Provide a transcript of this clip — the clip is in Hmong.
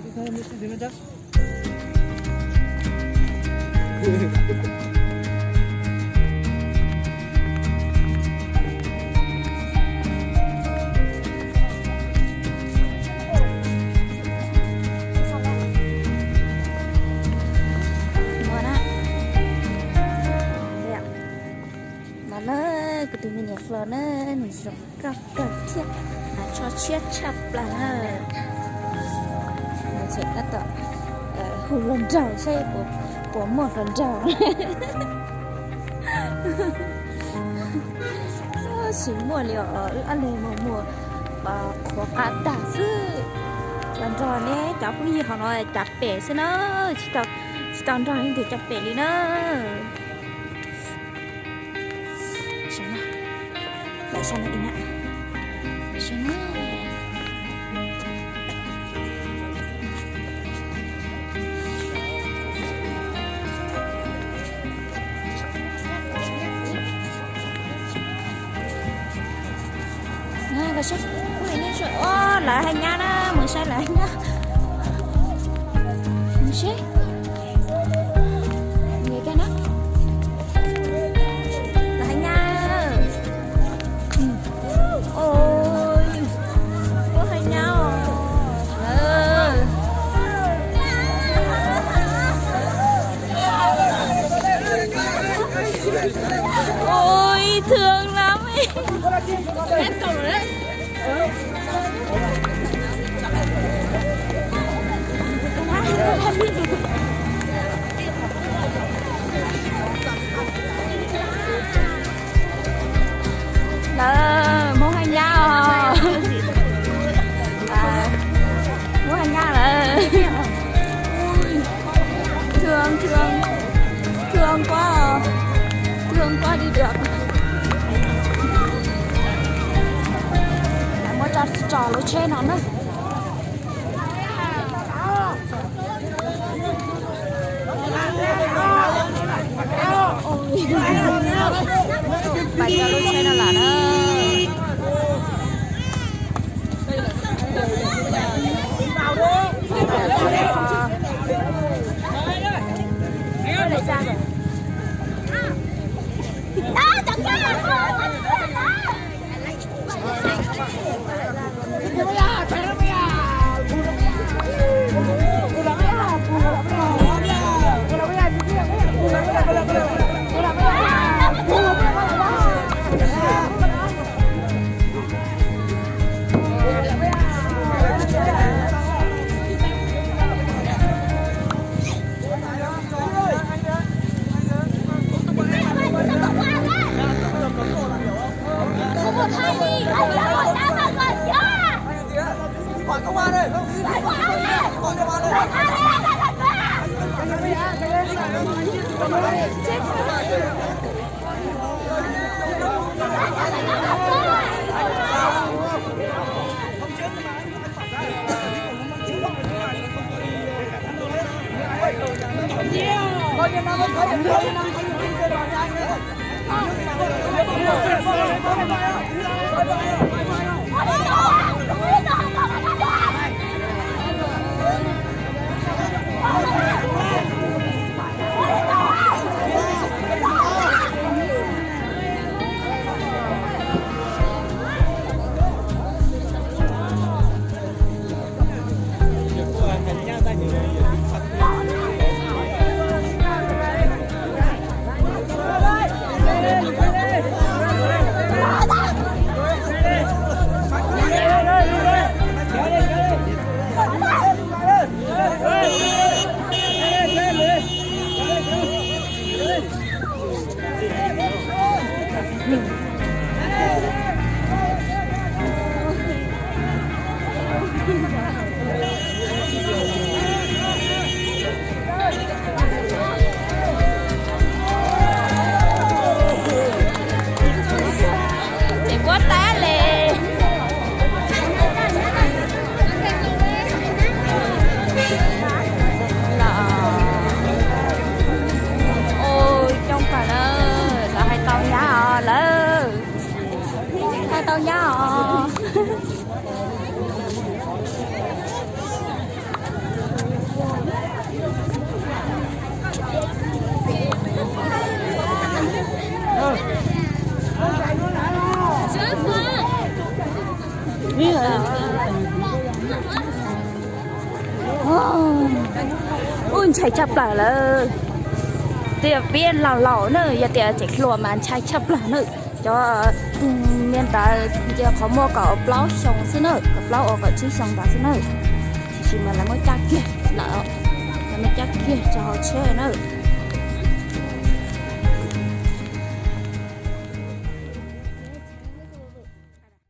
Los na, kuv tus me niam hluas na, nws zoo nkauj kawg thiab, hnav tsho tshiab tshaj plaws na. Nws tseem tab tom hu hluas nraug saib puas muaj hluas nraug. Tsis muaj li os, wb ob leeg muag muag qhuav qab tag xwb. Hluas nraug ne, cov phooj ywg hauv no cav pem xwb na, tsis tau nrog leej twg cav pem li na. Lawv hais nyab na, mus saib lawv hais nyab. Mus seb. Mus ka na. Lawv hais nyab. Oj, lawv hais nyab os. Ôi, thương lắm. Lawv muab hais nyab os. Muab hais nyab lawm. Ui, thương, thương, thương quá, thương quá đi được. Lawv muab tso, tso lub tsheb no na. Pais tso lub tsheb no lawm na. Ces puab tab le. Los, oj, coob kawg na, lawv hais tau nyab os lawm. Hais tau nyab os. Ub, ntshai tshaj plaws lawm. Twb yog peb laus laus na, yog tias tseem hluas mas ntshai tshaj plaws na. Cov niag ntawd ces qhov muaj kaum plaub xyoo xwb na, kaum plaub uas kaum tsib xyoo ntawd xwb na. Tiam sis mas lawv muab cab kiag lawm, lawv muab cab kiag rau hauv tsheb na.